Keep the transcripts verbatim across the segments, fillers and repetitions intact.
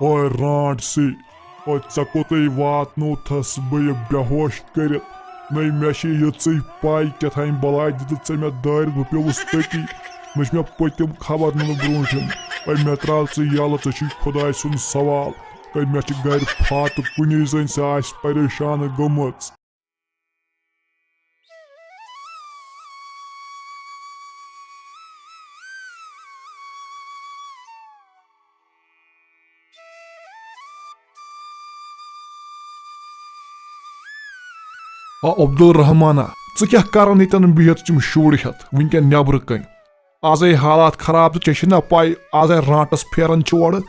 اوے رانٹسی، اوے ژےٚ کوٚتٕے واتنوتھس بہٕ یہِ بے ہوش کٔرِتھ؟ نٔے مےٚ چھِ یِژٕے پاے کیٛاہ تام بلاے دِژٕتھ ژےٚ مےٚ دٲرِتھ، بہٕ پیوٚوُس تٔتی۔ نہ چھِ مےٚ پٔتِم خبر نہٕ برونٛٹھِم۔ اوے مےٚ ترٛاو ژٕ یَلہٕ، ژےٚ چھُے خۄداے سُنٛد سوال۔ اوے مےٚ چھِ گرِ فاتہٕ کُنی زٔنۍ، سۄ آسہِ پریشان گٔمٕژ۔ آ عبدالرحمانہ، ژٕ کیٛاہ کران ییٚتٮ۪ن بِہِتھ چھِم شُرۍ ہٮ۪تھ وٕنکٮ۪ن نٮ۪برٕ کنۍ؟ آز آے حالات خراب تہٕ ژےٚ چھے نہ پَے، آز آے رانٹس پھیران چھِ اورٕ۔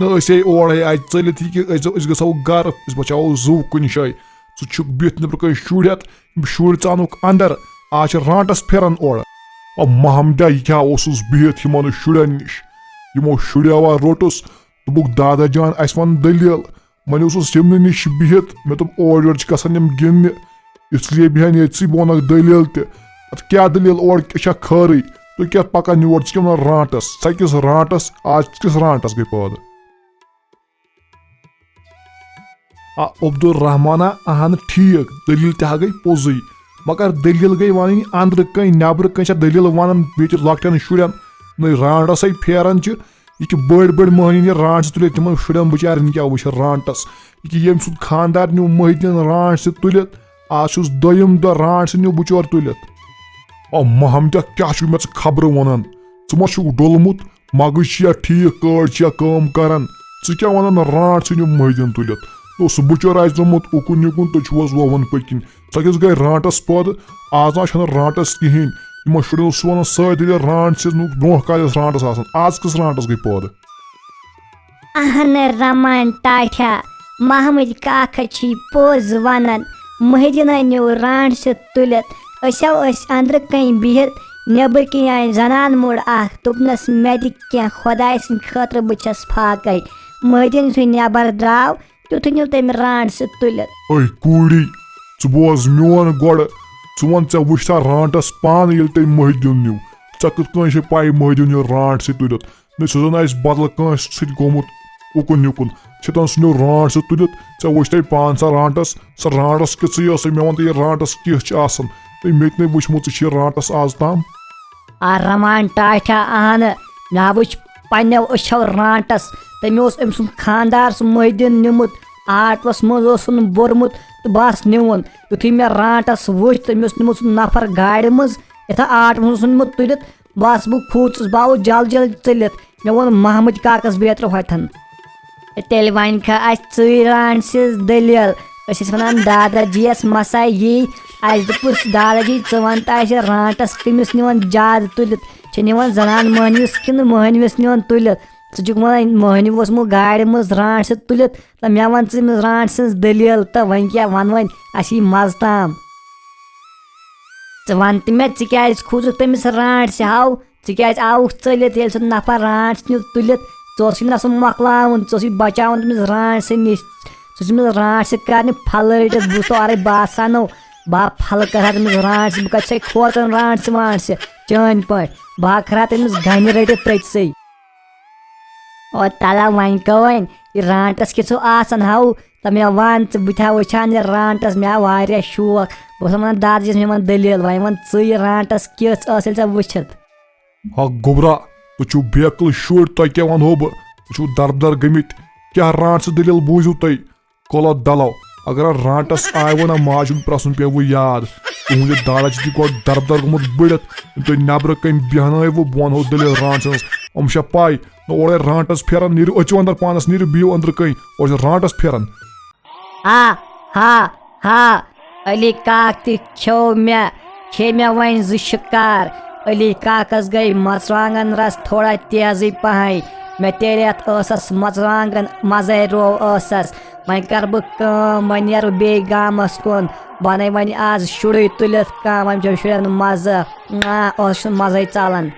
نہ أسۍ آے اورے اَتہِ ژٔلِتھ یہِ کہِ أسۍ دوٚپ أسۍ گژھو گرٕ، أسۍ بچاوو زُو کُنہِ جایہِ۔ ژٕ چھُکھ بِہِتھ نٮ۪برٕ کنۍ شُرۍ ہٮ۪تھ، یِم شُرۍ ژٕ اَنُکھ اندر، آز چھِ رانٹس پھیران اورٕ۔ آ محمدہ، یہِ کیٛاہ اوسُس بِہِتھ یِمن شُرٮ۪ن نِش؟ یِمو شُرٮ۪وا روٚٹُس، دوٚپُکھ، "دادا جان، اَسہِ وَن دٔلیٖل۔" وۄنۍ اوسُس یِمنٕے نِش بِہِتھ، مےٚ دوٚپ، "اورٕ یورٕ چھِ گژھان یِم گِنٛدنہِ، اس لیے بیٚہن ییٚتسٕے، بہٕ وَنَکھ دٔلیٖل تہِ۔ اَدٕ کیٛاہ دٔلیٖل، اورٕ کیٛاہ چھا خٲرٕے؟ تُہۍ کیٛاہ پَکان یور، ژٕ کیٛاہ وَنان رانٛٹَس؟ ژَکِس رانٛٹَس، آز کِس رانٛٹَس گٔے پٲدٕ؟" آ، عبدالرحمانہ، اہن ٹھیٖک، دٔلیٖل تہِ ہا گٔے پوٚزُے، مگر دٔلیٖل گٔے وَنٕنۍ أنٛدرٕ کَنۍ، نٮ۪برٕ کَنۍ چھا دٔلیٖل وَنان، بیٚیہِ تہِ لۄکٹٮ۪ن شُرٮ۪ن نٔے رانٛٹَسَے پھیران چھِ۔ یہِ کہِ بٔڑۍ بٔڑۍ مٔہنِو یہِ رانٛٹَس تُلِتھ، تِمَن شُرٮ۪ن بِچارٮ۪ن کیٛاہ وٕچھِ رانٛٹَس؟ یہِ کہِ ییٚمۍ سُنٛد خانٛدار نیوٗ مٔہۍ دیٖن رانٛٹَس تہِ تُلِتھ، آز چھُس دوٚیِم دۄہ رانٛٹَس نیوٗ بِچور تُلِتھ۔ آ، محمدہ، کیٛاہ چھُکھ مےٚ ژٕ خبرٕ وَنان؟ ژٕ ما چھُکھ ڈوٚلمُت؟ مغٕز چھِیا ٹھیٖک، کٲڑۍ چھِیا کٲم کران؟ ژٕ کیٛاہ وَنان رانٛٹَس نیوٗ مٔہۍ دیٖن تُلِتھ؟ نہ، سُہ بِچور آسہِ درٛامُت اُکُن یُکُن، تُہۍ چھِو حظ وَوان پٔکِنۍ؟ سۄ کِژھ گٔے رانٛٹَس پٲدٕ؟ آز نہ چھَنہٕ رانٛٹَس کِہیٖنۍ۔ یِمَن شُرٮ۪ن اوس وَنان سۭتۍ دِلہِ رانٛٹَس، نوٚو، برٛونٛہہ کالہِ ٲس رانٛٹَس آسان۔ آز کِژھ رانٛٹَس گٔے پٲدٕ؟ اہن رمان ٹاٹھیا، محمد کاکہ چھی پوٚز ونان، مہدینہ نیو رانٛٹَس تُلِتھ۔ أسۍ ہو ٲسۍ اندرٕ کنۍ بِہِتھ، نیبر کنۍ آیہِ زنان موٚڑ اکھ، دوٚپنس، "مےٚ دِ کینٛہہ، خۄداے سٕنٛدِ خٲطرٕ، بہٕ چھس فاقے۔" مہدیٖن یُتھُے نیبر درٛاو، تیُتھُے نیوٗ تٔمۍ رانٛٹَس تُلِتھ۔ أے کوٗری، ژٕ بوز میون گۄڈٕ، ژٕ وَن، ژےٚ وٕچھتھا رانٛٹَس پانہٕ ییٚلہِ تٔمۍ مہدیٖن نیوٗ؟ ژےٚ کِتھ کٔنۍ چھے پَے مہدیٖن نیوٗ رانٛٹَسٕے تُلِتھ؟ نہ، سُہ زَن آسہِ بدلہٕ کٲنٛسہِ سۭتۍ گوٚمُت اُکُن یُکُن۔ چھِ تَن سُہ نیوٗ رانٛٹَس تُلِتھ، ژےٚ وٕچھتھَے پانہٕ سۄ رانٛٹَس، سۄ رانٛٹَس کِژھٕے ٲسٕے، مےٚ وَن تہٕ یہِ رانٛٹَس کِژھ چھِ آسان؟ تٔمۍ مےٚ تہِ نَے وٕچھمُت ژٕ چھِ یہِ رانٛٹَس آز تام۔ آ رمان ٹاٹھیا، اہنہٕ، مےٚ وٕچھ پننیو أچھو رانٛٹَس۔ تٔمۍ اوس أمۍ سُنٛد خانٛدار سُہ مٔہدیٖن نیوٗمُت، آٹوَس منٛز اوسُن بوٚرمُت تہٕ بس نیوٗن۔ یُتھُے مےٚ رانٛٹَس وٕچھ، تٔمۍ اوس نیوٗمُت سُہ نفر گاڑِ منٛز، یَتھ آٹوَس منٛز اوسُن نیوٗمُت تُلِتھ۔ بس بہٕ کھوٗژُس، بہٕ آوُس جلد جلد ژٔلِتھ۔ مےٚ ووٚن محمد کاکَس بیترِ ہوتھن۔ تیٚلہِ وَنہِ کھا اَسہِ ژٕے رانٛٹَس دٔلیٖل۔ أسۍ ٲسۍ وَنان دادا جی یَس مسا یی۔ اَسہِ دوٚپُس، "دادا جی، ژٕ وَن تہٕ اَسہِ، رانٛٹَس کٔمِس نِوان زیادٕ تُلِتھ؟ چھِ نِوان زَنان مٔہنِوِس کِنہٕ مٔہنِوِس نِوان تُلِتھ؟ ژٕ چھُکھ وَنان مٔہنِو اوسمُت گاڑِ منٛز رانٛٹَس تُلِتھ، تہٕ مےٚ وَن ژٕ أمِس رانٛٹَس سٕنٛز دٔلیٖل، تہٕ وۄنۍ کیٛاہ وَنہٕ وۄنۍ، اَسہِ یی مَزٕ تام۔" ژٕ وَن تہٕ مےٚ، ژٕ کیٛازِ کھوٗژُکھ تٔمِس رانٛٹَسہِ ہاو؟ ژٕ کیٛازِ آوُکھ ژٔلِتھ، ییٚلہِ سُہ نفر رانٛٹَس نیوٗ تُلِتھ؟ ژٕ اوسُے نہ سُہ مۄکلاوُن، ژٕ اوسُے بچاوُن تٔمِس رانٛٹَسہِ نِش۔ ژٕ اوسُے تٔمِس رانٛٹَسہِ کرنہِ پھلہٕ رٔٹِتھ، بہٕ اوسُس اورَے باسانو، بہٕ ہا پھلہٕ کرٕ ہا تٔمِس رانٛٹَسہِ، بہٕ کَتہِ چھُسَے کھوژان رانٛٹَسہِ وانٛٹَسہِ چٲنۍ پٲٹھۍ، بہٕ ہا کرٕ ہا تٔمِس گَنہِ رٔٹِتھ تٔتسٕے۔ او تَلہ وۄنۍ کَوَن، یہِ رانٛٹَس کِژھ ہو آسان ہاو، تہٕ مےٚ وَن ژٕ، بہٕ تہِ ہا وٕچھان یہِ رانٛٹَس، مےٚ آو واریاہ شوق۔ بہٕ اوسُس وَنان دادجِیَس، مےٚ وَن دٔلیٖل، وۄنۍ وَن ژٕے یہِ رانٛٹَس کِژھ ٲس ییٚلہِ ژےٚ وٕچھِتھ۔ ہا گوٚبرا، تُہۍ چھِو بیقٕل شُرۍ، تۄہہِ کیٛاہ وَنہو بہٕ؟ تُہۍ چھِو دَربٕدَر گٔمٕتۍ، کیٛاہ رانٛٹَس دٔلیٖل بوٗزِو تۄہہِ؟ کۄلہٕ دَلو، اگر رانٛٹَس آیوٕ نہ ماجہِ ہُنٛد پرٛژھُن پیوٕ یاد۔ تُہُنٛد یہِ دادا چھُ تہِ گۄڈٕ دَربٕدَر گوٚمُت بٔڑِتھ، ییٚمۍ تۄہہِ نٮ۪برٕ کَنۍ بیٚہنٲوٕ، بہٕ وَنہو دٔلیٖل رانٛٹَس ہٕنٛز۔ یِم چھا پَے؟ نہ اورَے رانٛٹَس پھیران، نیٖرِو أژِو اَندَر پانَس، نیٖرِو بِہِو أنٛدرٕ کَنۍ، اورٕ چھِ رانٛٹَس پھیران۔ ہا، ہا، ہا، علی کاک تہِ کھیوٚو مےٚ، کھے مےٚ وۄنۍ زٕ شِکار۔ علی کاکَس گٔے مَرژٕوانٛگَن رَس تھوڑا تیزٕے پَہَے۔ مےٚ تیٚلہِ یَتھ ٲسَس مَرژٕوانٛگَن مَزَے رو ٲسَس۔ وۄنۍ کَرٕ بہٕ کٲم، وۄنۍ نیرٕ بیٚیہِ گامَس کُن۔ بَنَے وۄنۍ آز شُرُے تُلِتھ کانٛہہ، وۄنۍ چھُ شُرٮ۪ن مَزٕ۔ آ، اوس نہٕ مَزَے ژَلان۔